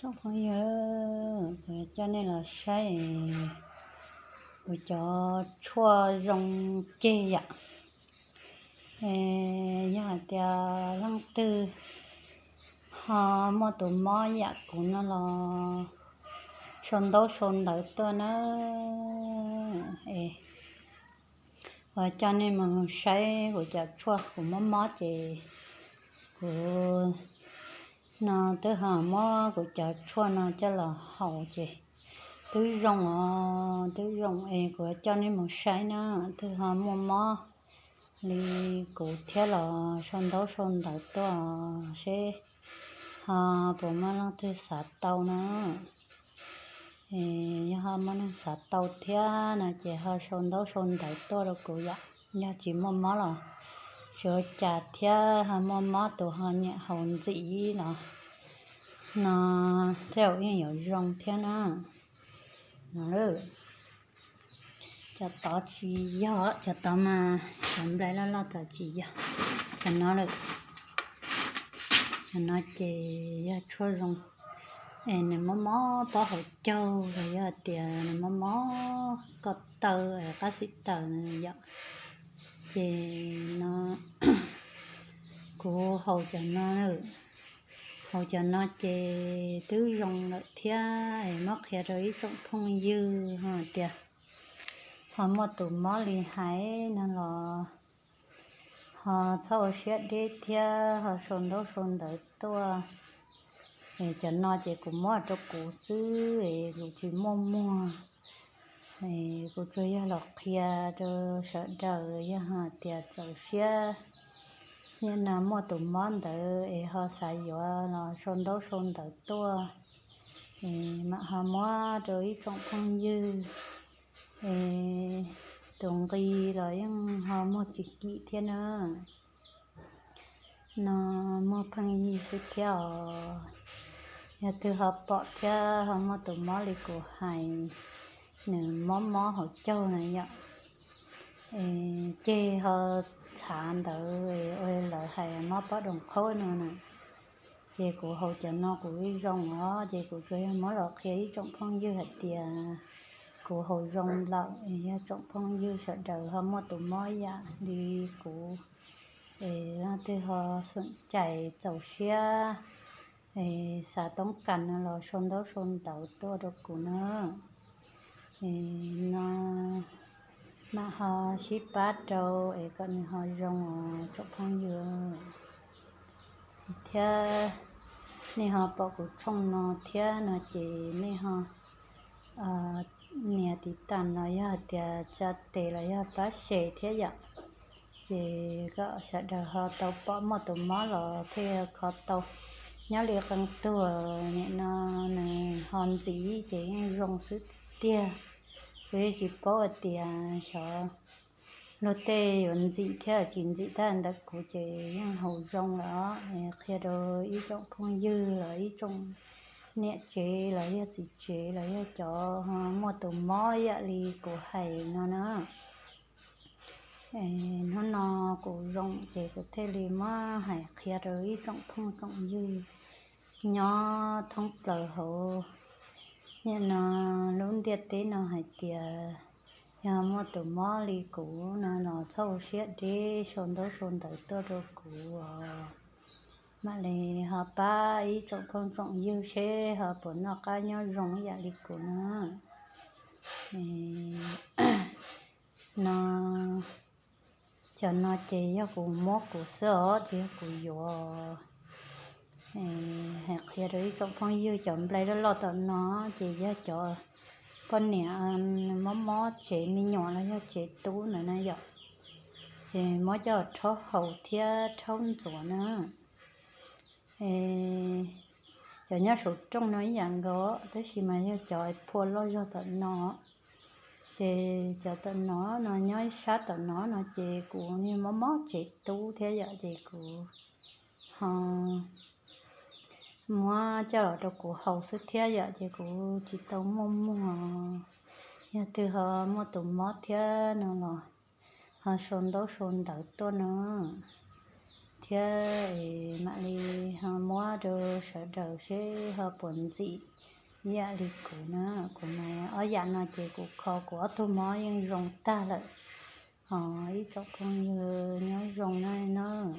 Tsoom phooj ywg, kuv coj nej los saib kuv cov tshuaj zoo ceg yom. Yog hais tias leej twg ho muaj tus mob yam kuv no los sau ntaub sau ntawv tuaj na. Es kuv coj nej mus saib kuv cov tshuaj, kuv mob mob ces kuv no twb ho muab kuv cov tshuaj no coj los haus ces twb zoo os, twb zoo es kuv coj nej mus saib na, twg ho muaj mob li kuv thiab los sau ntaub sau ntawv tuaj seb ho puas muaj leej twg xav tau na. Yog ho muaj neeg xav tau thiab no ces ho sau ntaub sau ntawv tuaj rau kuv yom. Yog tsis muaj mob los tsis ua cas thiab, ho muaj mob tus ho nyiam haus ntxim los no thiaj yeej yuav zoo thiab na. No, cov tod tsis yog, cov tod mas cov nplai loj loj tod tsis yog. Cov no lawm, cov no ces yog tshuaj zoo es nws mob mob pob hauv caug los yog tias nws mob mob ko taw, qab xim taws yom. Ces no kuv haus cov no, haus cov no ces twb zoo lawm thiab es muab qhia rau ib tsoom phooj ywg ho tias ho muaj tus mob li hais no los ho txhob ua siab deb thiab ho sau ntaub sau ntawv tuaj. Es cov no ces kuv muab rau kuv xwb es kuv tsis muaj muag. Kuv tsuas yog los qhia rau sawv daws, yog hais tias txaus siab, yog no muaj tus mob ntawd es ho xav yuav los sau ntaub sau ntawv tuaj, es mam ho muab rau ib tsoom phooj ywg. Es tus nqi los yeej ho muag tsis kim thiab na. No muag pheej yig xwb thiab os. Yog twg ho pom thiab ho muaj tus mob li kuv hais, nws mob mob hauv caug na yom, ces ho txhav ntawd ua lawv hais mob pob doos qhaub no na. Ces kuv haus cov no kuv yeej zoo os, ces kuv tsuas yog muab los qhia ib tsoom phooj ywg hais tias kuv haus zoo lawm, yog tsoom phooj ywg sawv daws ho muaj tus mob yam li kuv es leej twg ho xom cai txaus siab es xav toob kas no los sau ntaub sau ntawv tuaj rau kuv na. No mam ho sib pab rau es kom nws ho zoo os tsoom phooj ywg. Thiab nej ho pom kuv tshooj no thiab no ces nej ho nias tiv tas los yog hais tias tsa tes los yog pab share thiab yom. Ces kom sawv daws ho tau pom muaj tus mob los thiaj kho tau. Nyob li qee tug nim no nws ho ntxim ces yeej zoo xwb tiag. Kuv yeej tsis paub hais tias xyov luag tej yuav ntxim thiab tsis ntxim, tab ntawd kuv ces yeej haus zoo lawm. Qhia rau ib tsoom phooj ywg los ib tsoom niam tsev los yog txiv tsev los yog cov muaj tus mob yam li kuv hais no na. Hnub no kuv zoo ces kuv thiaj li muab hais qhia rau ib tsoom phooj tsoom ywg nyob thoob plaws hauv nim no lub ntiaj teb no hais tias yog muaj tus mob li kuv no los txhob ua siab deb, sau ntaub sau ntawv tuaj rau kuv os. Mam li ho pab ib tsoom phooj tsoom ywg seb ho puas noj qab nyob zoo ib yam li kuv na. No, cov no ces yog kuv muab kuv xwb os, tsis yog kuv yuav. Hais qhia rau ib tsoom phooj ywg, cov nplai loj loj tom no ces yog cov poj niam mob mob tsev me nyuam los yog tsev tub ntawd na yom. Ces muab coj rhaub haus thiab rhaub ntxuav na. Cov nyob saum rooj no ib yam nkaus, tab sis mas yog cov phua loj zog tom no. Ces cov tom no no nyob ib sab tom no no ces kuv niag mob mob tsev tub thiab yom, ces kuv ho muab coj los rau kuv haus xwb thiab yom, ces kuv tsis tau muaj muag. Yog twg ho muaj tus mob thiab no los ho sau ntaub sau ntawv tuaj no. thiab es mam li ho muab rau sawv daws seb ho puas ntxim ib yam li kuv na. Kuv mas ob yam no ces kuv kho kuv ob tug mob yeej zoo tag lawm. Ho ib tsoom phooj ywg nyob zoo na nawb.